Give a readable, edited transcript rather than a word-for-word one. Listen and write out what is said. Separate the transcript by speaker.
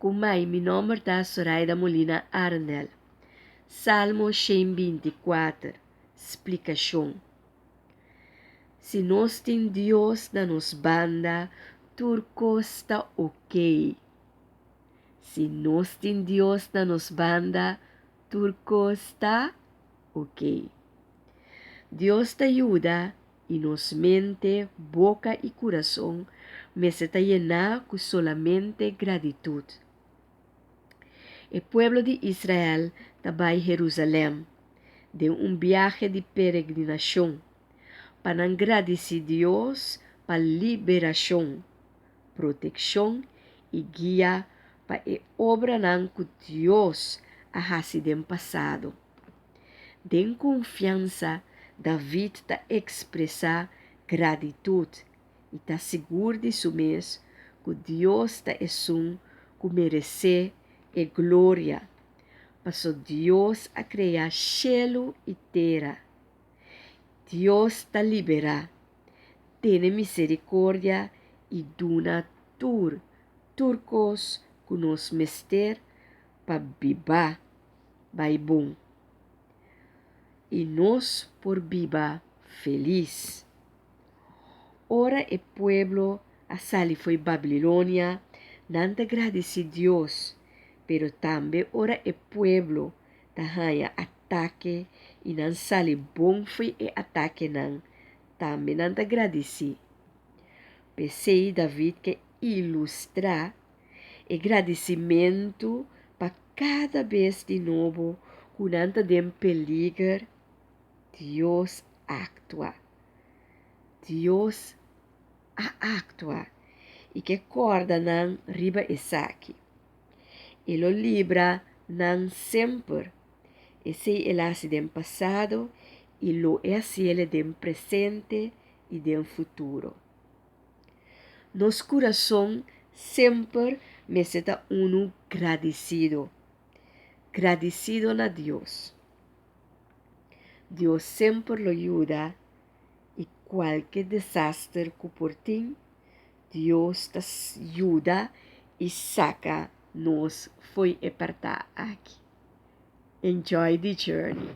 Speaker 1: Ku mai mi nomber ta Soraida Molina Arendel. Salmo 124, splikashon. Si nos tin Dios na nos banda, tur kos ta oké. Si nos tin Dios na nos banda, tur kos ta oké. Dios ta yuda i nos mente, boka i kurason mester ta yená ku solamente gratitut. E pueblo di Israel ta bai Herusalèm den un biahe di peregrinashon pa nan gradisí Dios pa liberashon, protekshon i guia pa e obranan ku Dios a hasi den pasado. Den konfiansa David ta ekspresá gratitut i ta sigur di su mes ku Dios ta esun ku meresé e gloria, paso Dios a krea shelu i tera. Dios ta liberá, tene miserikordia i duna tur tur kos ku nos mester pa biba bai bon i nos por biba felis. Ora e pueblo a sali fo'i Babilonia, nan ta gradisí Dios, pero tambe ora e pueblo ta haña atake i nan sali bon fo'i e atakenan, tambe nan ta gradisí. P'esei David ke ilustrá e gradisimentu pa kada bes di nobo ku nan ta den peliger, Dios aktua. Dios a aktua i ke kòrda nan riba esaki. E lo libra nan semper. Esei el a hasi den pasado i lo e hasiel den presente i den futuro. Nos kurason semper mester ta unu gradisido. Gradisido na Dios. Dios semper lo yuda i kualke desaster ku por tin, Dios ta yuda i saka nos fo'i e partá aki. Enjoy the journey!